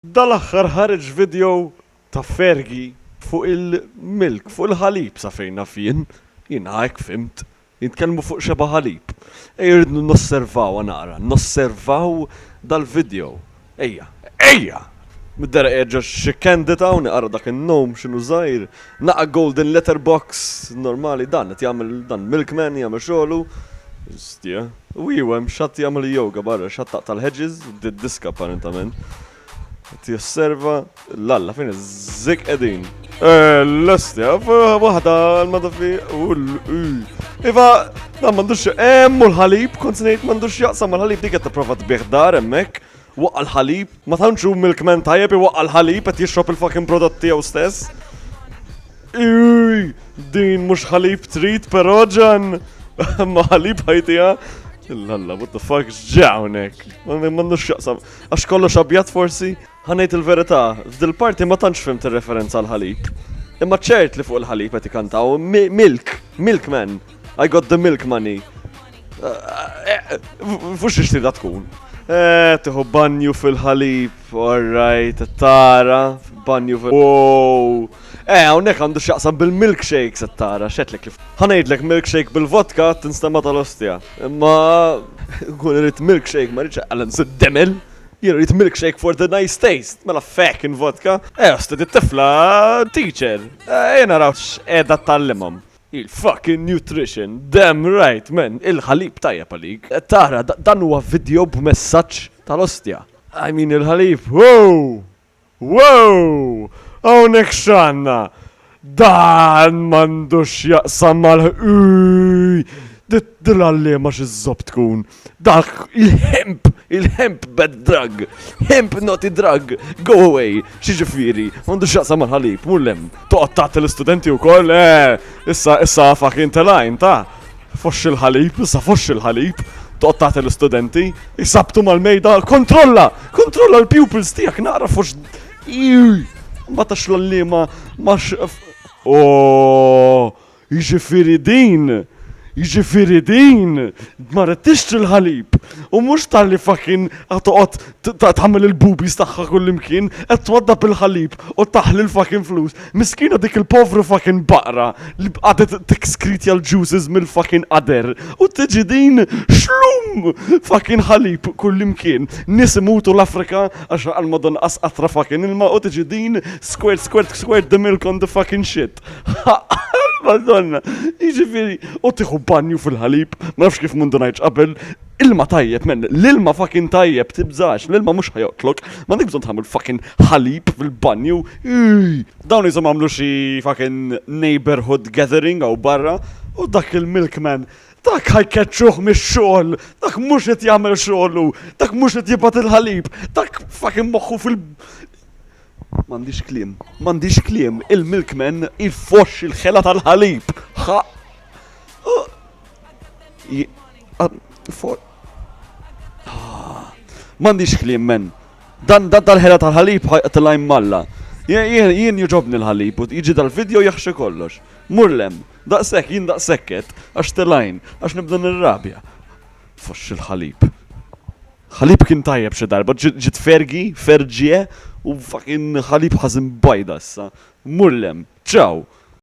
Dal-aħħar ħareġ video ta' Fergie fuq il-milk, fuq il-ħalib sa fejn naf jien. Jiena hekk fhimt. Jitkellmu fuq xeba' ħalib. Ejja rridu nosservawha naqra, nosservaw dal-video. Ejja, ejja! Mid-dehra qiegħed ġo xi candid hawn iqarra dak in-gnome x'inhu żgħir. Naqa' golden letterbox normali dan qed jagħmel dan milkman jagħmel xogħlu. Ostja. U iwa hemm x'ħadd jagħmel yoga barra, x'ħadd taqta' l-hedges, bdiet diska apparentament. Qed josserva l-alla fejn iż-żikk qegħdin. Eh, l-ostja, waħda l-madafi u l Iva, dan m'għandux hemm u l-ħalib, kont se ngħid m'għandux jaqsam mal-ħalib dik qed tipprova tbigħ dar hemmhekk. Waqqa' l-ħalib, ma tantx hu milkman tajjeb iwaqqa' l-ħalib qed jixrob il-fucking prodott tiegħu stess. Ii, din mhux ħalib trid però ġan. Ma ħalib ħajtija. Lalla, what the fuck x'ġawnek? M'għandux x'jaqsam. Għax kollox abjad forsi? Ħa ngħid il-verità, f'dil-parti ma tantx fhimt ir-referenza għall-ħalib. Imma ċert li fuq il-ħalib qed ikantaw milk, milkman. I got the milk money. Fux xiex tridha tkun. Eh, tieħu banju fil-ħalib, alright, tara, banju fil. Wow! Eh, hawnhekk għandu x'jaqsam bil-milkshakes qed tara, x'għedtlek li. Ħa ngħidlek milkshake bil-vodka tinstema' tal-ostja. Imma nkun irid milkshake ma rridx Alan Demel. Jien rrid milkshake for the nice taste, mela fucking vodka. Eh, ostja, dit-tifla teacher. Eh, ejja naraw x'qiegħda tgħallimhom. Il-fucking nutrition, damn right man, il-ħalib tajjeb għalik. Tara, dan huwa video b'messaġġ tal-ostja. I mean il-ħalib, wow! Wow! Hawnhekk x'għandna? Dan m'għandux x'jaqsam mal Dil-għalliema xi żobb tkun. Dak il-hemp, il-hemp bad drug, hemp naughty drug, go away, x'jiġifieri, m'għandux x'jaqsam mal-ħalib, mur 'l hemm. Toqgħod tagħti l-istudenti wkoll, eh, issa issa fucking telgħin ta' foxx il-ħalib, issa foxx il-ħalib, toqgħod tagħti l-istudenti, jsabbtu mal-mejda, kontrolla, kontrolla l-pupils tiegħek naqra foxx. Mbagħad għax l-għalliema ma Oh! Jiġifieri din, jiġifieri din, marret tixtri l-ħalib u mhux talli fucking qed toqgħod tagħmel il-boobies tagħha kullimkien, qed twaddab il-ħalib u taħli l-fucking flus. Miskina dik il-povru fucking baqra li qagħdet tikskritja l-juices mill-fucking qader u tiġi din xlum fucking ħalib kullimkien. Nies imutu l-Afrika għax għal-Madonna qas qatra fucking ilma u tiġi din squirt squirt squirt the milk on the fucking shit. Madonna, jiġifieri, u tieħu banju fil-ħalib, ma nafx kif mundu ngħidx qabel, ilma tajjeb, men, l-ilma fucking tajjeb, tibżax, l-ilma mhux ħajoqtlok, m'għandek bżonn tagħmel fucking ħalib fil-banju. Dawn jisom għamlu xi fucking neighborhood gathering hawn barra, u dak il-milkman, dak ħajkeċċuh mix-xogħol, dak mhux qed jagħmel xogħlu, dak mhux qed jibgħat il-ħalib, dak fucking moħħu fil- M'għandix kliem. M'għandix kliem. Il-milkman il-fox il-ħela tal-ħalib. Ħa. M'għandix kliem men. Dan dan tal-ħela tal-ħalib ħajqtilha malla. Jien jogħġobni l-ħalib u jiġi dal-video jaħxi kollox. Mur lem, daqshekk jien daqshekk għax telajn, għax nibda nirrabja. Fox il-ħalib. Ħalib kien tajjeb xi darba, ġiet Fergie, Fergie, u fucking ħalib ħażin bajda issa. Mur 'l hemm. Ciao!